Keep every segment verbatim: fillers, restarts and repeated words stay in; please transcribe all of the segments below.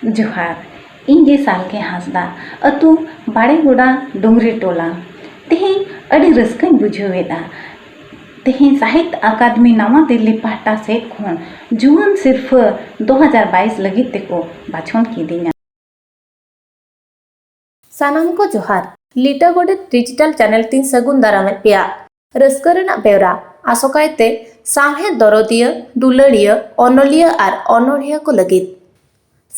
ᱡᱚᱦᱟᱨ, ᱤᱧ ᱜᱮ ᱥᱟᱞᱠᱷᱮ ᱦᱟᱸᱥᱫᱟ, ᱟᱹᱛᱩ ᱵᱟᱲᱮᱜᱚᱰᱟ ᱰᱩᱝᱨᱤ ᱴᱚᱞᱟ᱾ ᱛᱮᱦᱮᱧ ᱟᱹᱰᱤ ᱨᱟᱹᱥᱠᱟᱹᱧ ᱵᱩᱡᱷᱟᱹᱣᱮᱫᱼᱟ᱾ ᱛᱮᱦᱮᱧ ᱥᱟᱦᱤᱛ ᱟᱠᱟᱫᱮᱢᱤ ᱱᱟᱣᱟ ᱫᱤᱞᱞᱤ ᱯᱟᱦᱴᱟ ᱥᱮᱫ ᱠᱷᱚᱱ ᱡᱩᱣᱟᱹᱱ ᱥᱤᱨᱯᱷᱟᱹ ᱫᱩ ᱦᱟᱡᱟᱨ ᱵᱟᱭᱤᱥ ᱞᱟᱹᱜᱤᱫ ᱛᱮᱠᱚ ᱵᱟᱪᱷᱚᱱ ᱠᱤᱫᱤᱧᱟ᱾ ᱥᱟᱱᱟᱢ ᱠᱚ ᱡᱚᱦᱟᱨ᱾ ᱞᱤᱴᱟᱹ ᱜᱚᱰᱮᱛ ᱰᱤᱡᱤᱴᱟᱞ ᱪᱮᱱᱮᱞ ᱛᱤᱧ ᱥᱟᱹᱜᱩᱱ ᱫᱟᱨᱟᱢᱮᱫ ᱯᱮᱭᱟ᱾ ᱨᱟᱹᱥᱠᱟᱹ ᱨᱮᱱᱟᱜ ᱵᱮᱣᱨᱟ, ᱟᱥᱚᱠᱟᱭᱛᱮ ᱥᱟᱶᱦᱮᱫ ᱫᱚᱨᱚᱫᱤᱭᱟᱹ, ᱫᱩᱞᱟᱹᱲᱤᱭᱟᱹ, ᱚᱱᱚᱞᱤᱭᱟᱹ ᱟᱨ ᱚᱱᱚᱬᱦᱤᱭᱟᱹ ᱠᱚ ᱞᱟᱹᱜᱤᱫ᱾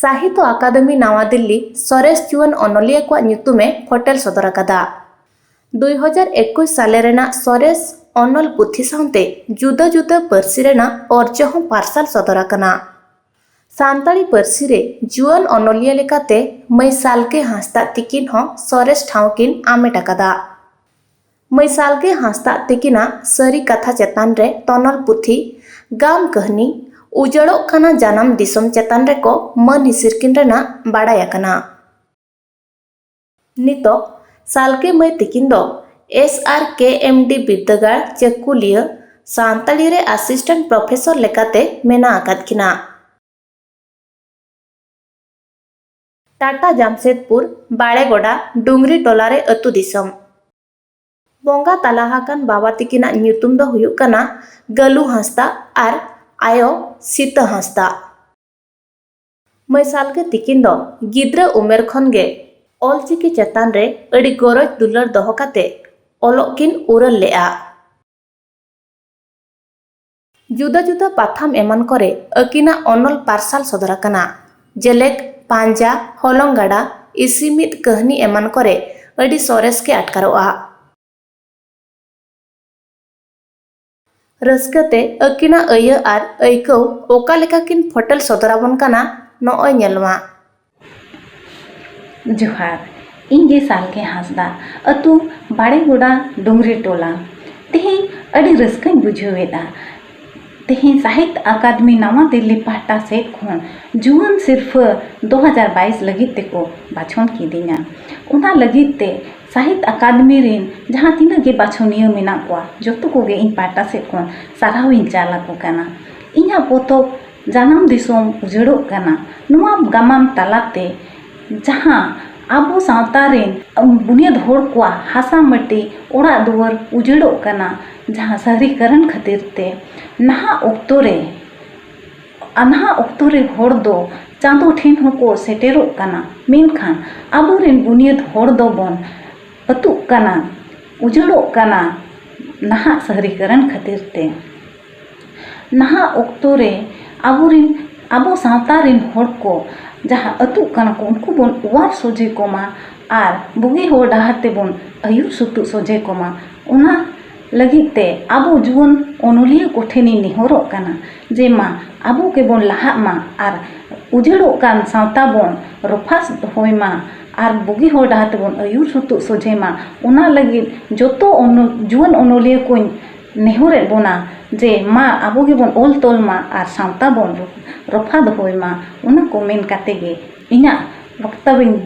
ᱥᱟᱦᱤᱛᱭᱚ ᱟᱠᱟᱫᱮᱢᱤ ᱱᱟᱣᱟ ᱫᱤᱞᱞᱤ ᱥᱚᱨᱮᱥ ᱡᱩᱣᱟᱹᱱ ᱚᱱᱚᱞᱤᱭᱟᱹ ᱠᱚᱣᱟᱜ ᱧᱩᱛᱩᱢᱮ ᱯᱷᱚᱴᱮᱞ ᱥᱚᱫᱚᱨ ᱟᱠᱟᱫᱟ᱾ ᱫᱩᱭ ᱦᱟᱡᱟᱨ ᱮᱠᱩᱥ ᱥᱟᱞᱮ ᱨᱮᱱᱟᱜ ᱥᱚᱨᱮᱥ ᱚᱱᱚᱞ ᱯᱩᱛᱷᱤ ᱥᱟᱶᱛᱮ ᱡᱩᱫᱟᱹ ᱡᱩᱫᱟᱹ ᱯᱟᱹᱨᱥᱤ ᱨᱮᱱᱟᱜ ᱚᱨᱡᱚ ᱦᱚᱸ ᱯᱟᱨᱥᱟᱞ ᱥᱚᱫᱚᱨ ᱟᱠᱟᱱᱟ᱾ ᱥᱟᱱᱛᱟᱲᱤ ᱯᱟᱹᱨᱥᱤ ᱨᱮ ᱡᱩᱣᱟᱹᱱ ᱚᱱᱚᱞᱤᱭᱟᱹ ᱞᱮᱠᱟᱛᱮ ᱢᱟᱹᱭ ᱥᱟᱞᱠᱮ ᱦᱟᱸᱥᱫᱟᱜ ᱛᱤᱠᱤᱱ ᱦᱚᱸ ᱥᱚᱨᱮᱥ ᱴᱷᱟᱶ ᱠᱤᱱ ᱟᱢᱮᱴ ᱟᱠᱟᱫᱟ᱾ ᱢᱟᱹᱭ ᱥᱟᱞᱠᱮ ᱦᱟᱸᱥᱫᱟᱜ ᱛᱤᱠᱤᱱᱟᱜ ᱥᱟᱹᱨᱤ ᱠᱟᱛᱷᱟ ᱪᱮᱛᱟᱱ ᱨᱮ ᱛᱚᱱᱚᱞ ᱯᱩᱛᱷᱤ, ᱜᱟᱢ ᱠᱟᱹᱦᱱᱤ, ᱩᱡᱟᱹᱲᱚᱜ ᱠᱟᱱᱟ ᱡᱟᱱᱟᱢ ᱫᱤᱥᱚᱢ ᱪᱮᱛᱟᱱ ᱨᱮᱠᱚ ᱢᱟᱹᱱ ᱦᱤᱥᱤᱨ ᱠᱤᱱ ᱨᱮᱱᱟᱜ ᱵᱟᱲᱟᱭ ᱟᱠᱟᱱᱟ᱾ ᱱᱤᱛᱚᱜ ᱥᱟᱞᱠᱮ ᱢᱟᱹᱭ ᱛᱤᱠᱤᱱ ᱫᱚ ᱮᱥ ᱟᱨ ᱠᱮ ᱮᱢ ᱰᱤ ᱵᱤᱨᱫᱟᱹᱜᱟᱲ ᱪᱟᱹᱠᱩᱞᱤᱭᱟᱹ ᱥᱟᱱᱛᱟᱲᱤ ᱨᱮ ᱟᱥᱤᱥᱴᱮᱱᱴ ᱯᱨᱚᱯᱷᱮᱥᱚᱨ ᱞᱮᱠᱟᱛᱮ ᱢᱮᱱᱟᱜ ᱟᱠᱟᱫ ᱠᱤᱱᱟ᱾ ᱴᱟᱴᱟ ᱡᱟᱢᱥᱮᱫᱽᱯᱩᱨ ᱵᱟᱲᱮᱜᱚᱰᱟ ᱰᱩᱝᱨᱤ ᱴᱚᱞᱟ ᱨᱮ ᱟᱹᱛᱩ ᱫᱤᱥᱚᱢ᱾ ᱵᱚᱸᱜᱟ ᱛᱟᱞᱟ ᱟᱠᱟᱱ ᱵᱟᱵᱟ ᱛᱤᱠᱤᱱᱟᱜ ᱧᱩᱛᱩᱢ ᱫᱚ ᱦᱩᱭᱩᱜ ᱠᱟᱱᱟ ᱜᱟᱹᱞᱩ ᱦᱟᱸᱥᱫᱟ ᱟᱨ ᱟᱭᱳ ᱥᱤᱛᱟᱹ ᱦᱟᱸᱥᱫᱟ᱾ ᱢᱟᱹᱭ ᱥᱟᱞᱠᱮ ᱛᱤᱠᱤᱱ ᱫᱚ ᱜᱤᱫᱽᱨᱟᱹ ᱩᱢᱮᱨ ᱠᱷᱚᱱ ᱜᱮ ᱚᱞᱪᱤᱠᱤ ᱪᱮᱛᱟᱱ ᱨᱮ ᱟᱹᱰᱤ ᱜᱚᱨᱚᱡᱽ ᱫᱩᱞᱟᱹᱲ ᱫᱚᱦᱚ ᱠᱟᱛᱮ ᱚᱞᱚᱜ ᱠᱤᱱ ᱩᱨᱟᱹᱞ ᱞᱮᱫᱼᱟ᱾ ᱡᱩᱫᱟᱹ ᱡᱩᱫᱟᱹ ᱯᱟᱛᱷᱟᱢ ᱮᱢᱟᱱ ᱠᱚᱨᱮ ᱟᱹᱠᱤᱱᱟᱜ ᱚᱱᱚᱞ ᱯᱟᱨᱥᱟᱞ ᱥᱚᱫᱚᱨ ᱟᱠᱟᱱᱟ, ᱡᱮᱞᱮᱠ ᱯᱟᱸᱡᱟ, ᱦᱚᱞᱚᱝ ᱜᱟᱰᱟ, ᱤᱥᱤ ᱢᱤᱫ ᱠᱟᱹᱦᱱᱤ ᱮᱢᱟᱱ ᱠᱚᱨᱮ ᱟᱹᱰᱤ ᱥᱚᱨᱮᱥ ᱜᱮ ᱟᱴᱠᱟᱨᱚᱜᱼᱟ᱾ ᱨᱟᱹᱥᱠᱟᱹ ᱛᱮ ᱟᱹᱠᱤᱱᱟᱜ ᱟᱹᱭᱟᱹ ᱟᱨ ᱟᱹᱭᱠᱟᱹᱣ ᱚᱠᱟ ᱞᱮᱠᱟ ᱠᱤᱱ ᱯᱷᱚᱴᱮᱞ ᱥᱚᱫᱚᱨ ᱟᱵᱚᱱ ᱠᱟᱱᱟ, ᱱᱚᱜᱼᱚᱭ ᱧᱮᱞ ᱢᱟ᱾ ᱡᱚᱦᱟᱨ, ᱤᱧ ᱜᱮ ᱥᱟᱞᱠᱷᱮ ᱦᱟᱸᱥᱫᱟ, ᱟᱹᱛᱩ ᱵᱟᱲᱮᱜᱚᱰᱟ ᱰᱩᱝᱨᱤ ᱴᱚᱞᱟ᱾ ᱛᱮᱦᱮᱧ ᱟᱹᱰᱤ ᱨᱟᱹᱥᱠᱟᱹᱧ ᱵᱩᱡᱷᱟᱹᱣᱮᱫᱼᱟ᱾ ᱛᱮᱦᱮᱧ ᱥᱟᱦᱤᱛ ᱟᱠᱟᱫᱮᱢᱤ ᱱᱟᱣᱟ ᱫᱤᱞᱞᱤ ᱯᱟᱦᱴᱟ ᱥᱮᱫ ᱠᱷᱚᱱ ᱡᱩᱣᱟᱹᱱ ᱥᱤᱨᱯᱷᱟᱹ ᱫᱩ ᱦᱟᱡᱟᱨ ᱵᱟᱭᱤᱥ ᱞᱟᱹᱜᱤᱫ ᱛᱮᱠᱚ ᱵᱟᱪᱷᱚᱱ ᱠᱤᱫᱤᱧᱟ᱾ ᱚᱱᱟ ᱞᱟᱹᱜᱤᱫ ᱛᱮ ᱥᱟᱦᱤᱛ ᱟᱠᱟᱫᱮᱢᱤ ᱨᱮᱱ ᱡᱟᱦᱟᱸ ᱛᱤᱱᱟᱹᱜ ᱜᱮ ᱵᱟᱪᱷᱚᱱᱤᱭᱟᱹ ᱢᱮᱱᱟᱜ ᱠᱚᱣᱟ, ᱡᱚᱛᱚ ᱠᱚᱜᱮ ᱤᱧ ᱯᱟᱦᱴᱟ ᱥᱮᱫ ᱠᱷᱚᱱ ᱥᱟᱨᱦᱟᱣ ᱤᱧ ᱪᱟᱞ ᱟᱠᱚ ᱠᱟᱱᱟ᱾ ᱤᱧᱟᱹᱜ ᱯᱚᱛᱚᱵ ᱡᱟᱱᱟᱢ ᱫᱤᱥᱚᱢ ᱩᱡᱟᱹᱲᱚᱜ ᱠᱟᱱᱟ᱾ ᱱᱚᱣᱟ ᱜᱟᱢᱟᱢ ᱛᱟᱞᱟᱛᱮ ᱡᱟᱦᱟᱸ ᱟᱵᱚ ᱥᱟᱶᱛᱟ ᱨᱮᱱ ᱵᱩᱱᱤᱭᱟᱹᱫ ᱦᱚᱲ ᱠᱚᱣᱟᱜ ᱦᱟᱥᱟ ᱢᱟᱹᱴᱤ, ᱚᱲᱟᱜ ᱫᱩᱣᱟᱹᱨ ᱩᱡᱟᱹᱲᱚᱜ ᱠᱟᱱᱟ, ᱡᱟᱦᱟᱸ ᱥᱟᱦᱨᱤᱠᱟᱨᱚᱱ ᱠᱷᱟᱹᱛᱤᱨ ᱛᱮ ᱱᱟᱦᱟᱜ ᱚᱠᱛᱚ ᱨᱮ, ᱱᱟᱦᱟᱜ ᱚᱠᱛᱚ ᱨᱮ ᱦᱚᱲ ᱫᱚ ᱪᱟᱸᱫᱚ ᱴᱷᱮᱱ ᱦᱚᱸᱠᱚ ᱥᱮᱴᱮᱨᱚᱜ ᱠᱟᱱᱟ, ᱢᱮᱱᱠᱷᱟᱱ ᱟᱵᱚᱨᱮᱱ ᱵᱩᱱᱤᱭᱟᱹᱫ ᱦᱚᱲ ᱫᱚᱵᱚᱱ ᱟᱹᱛᱩᱜ ᱠᱟᱱᱟ, ᱩᱡᱟᱹᱲᱚᱜ ᱠᱟᱱᱟ ᱱᱟᱦᱟᱜ ᱥᱟᱦᱨᱤᱠᱟᱨᱚᱱ ᱠᱷᱟᱹᱛᱤᱨ ᱛᱮ᱾ ᱱᱟᱦᱟᱜ ᱚᱠᱛᱚ ᱨᱮ ᱟᱵᱚᱨᱮᱱ, ᱟᱵᱚ ᱥᱟᱶᱛᱟ ᱨᱮᱱ ᱦᱚᱲ ᱠᱚ ᱡᱟᱦᱟᱸ ᱟᱹᱛᱩᱜ ᱠᱟᱱᱟ ᱠᱚ, ᱩᱱᱠᱩ ᱵᱚᱱ ᱚᱣᱟᱨ ᱥᱚᱡᱷᱮ ᱠᱚᱢᱟ ᱟᱨ ᱵᱩᱜᱤ ᱦᱚᱨ ᱰᱟᱦᱟᱨ ᱛᱮᱵᱚᱱ ᱟᱹᱭᱩᱨ ᱥᱩᱛᱩᱜ ᱥᱚᱡᱷᱮ ᱠᱚᱢᱟ᱾ ᱚᱱᱟ ᱞᱟᱹᱜᱤᱫ ᱛᱮ ᱟᱵᱚ ᱡᱩᱣᱟᱹᱱ ᱚᱱᱚᱞᱤᱭᱟᱹ ᱠᱚᱴᱷᱮᱱᱤᱧ ᱱᱮᱦᱚᱨᱚᱜ ᱠᱟᱱᱟ ᱡᱮ ᱢᱟ ᱟᱵᱚ ᱜᱮᱵᱚᱱ ᱞᱟᱦᱟᱜ ᱢᱟ ᱟᱨ ᱩᱡᱟᱹᱲᱚᱜ ᱠᱟᱱ ᱥᱟᱶᱛᱟ ᱵᱚᱱ ᱨᱚᱯᱷᱟ ᱫᱚᱦᱚᱭ ᱢᱟ ᱟᱨ ᱵᱩᱜᱤ ᱦᱚᱨ ᱰᱟᱦᱟᱨ ᱛᱮᱵᱚᱱ ᱟᱹᱭᱩᱨ ᱥᱩᱛᱩᱜ ᱥᱚᱡᱷᱮ ᱢᱟ᱾ ᱚᱱᱟ ᱞᱟᱹᱜᱤᱫ ᱡᱚᱛᱚ ᱚᱱᱚ-, ᱡᱩᱣᱟᱹᱱ ᱚᱱᱚᱞᱤᱭᱟᱹ ᱠᱚᱧ ᱱᱮᱦᱚᱨᱮᱫ ᱵᱚᱱᱟ ᱡᱮ ᱢᱟ ᱟᱵᱚ ᱜᱮᱵᱚᱱ ᱚᱞ ᱛᱚᱞ ᱢᱟ ᱟᱨ ᱥᱟᱶᱛᱟ ᱵᱚᱱ ᱨᱚᱯᱷᱟ ᱫᱚᱦᱚᱭ ᱢᱟ᱾ ᱚᱱᱟ ᱠᱚ ᱢᱮᱱ ᱠᱟᱛᱮ ᱜᱮ ᱤᱧᱟᱹᱜ ᱵᱚᱠᱛᱟᱵᱤᱧ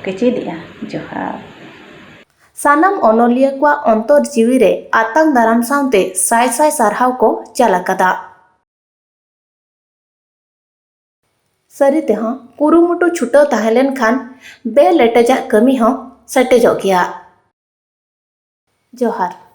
ᱠᱮᱪᱮᱫᱮᱜᱼᱟ᱾ ᱡᱚᱦᱟᱨ᱾ ᱥᱟᱱᱟᱢ ᱚᱱᱚᱞᱤᱭᱟᱹ ᱠᱚᱣᱟᱜ ᱚᱱᱛᱚᱨ ᱡᱤᱣᱤ ᱨᱮ ᱟᱛᱟᱝ ᱫᱟᱨᱟᱢ ᱥᱟᱶᱛᱮ ᱥᱟᱭ ᱥᱟᱭ ᱥᱟᱨᱦᱟᱣ ᱠᱚ ᱪᱟᱞ ᱟᱠᱟᱫᱟ᱾ ᱥᱟᱹᱨᱤ ᱛᱮᱦᱚᱸ ᱠᱩᱨᱩᱢᱩᱴᱩ ᱪᱷᱩᱴᱟᱹᱣ ᱛᱟᱦᱮᱸ ᱞᱮᱱᱠᱷᱟᱱ ᱵᱮᱼᱞᱮᱴᱮᱡᱟᱜ ᱠᱟᱹᱢᱤ ᱦᱚᱸ ᱥᱮᱴᱮᱡᱚᱜ ᱜᱮᱭᱟ᱾ ᱡᱚᱦᱟᱨ᱾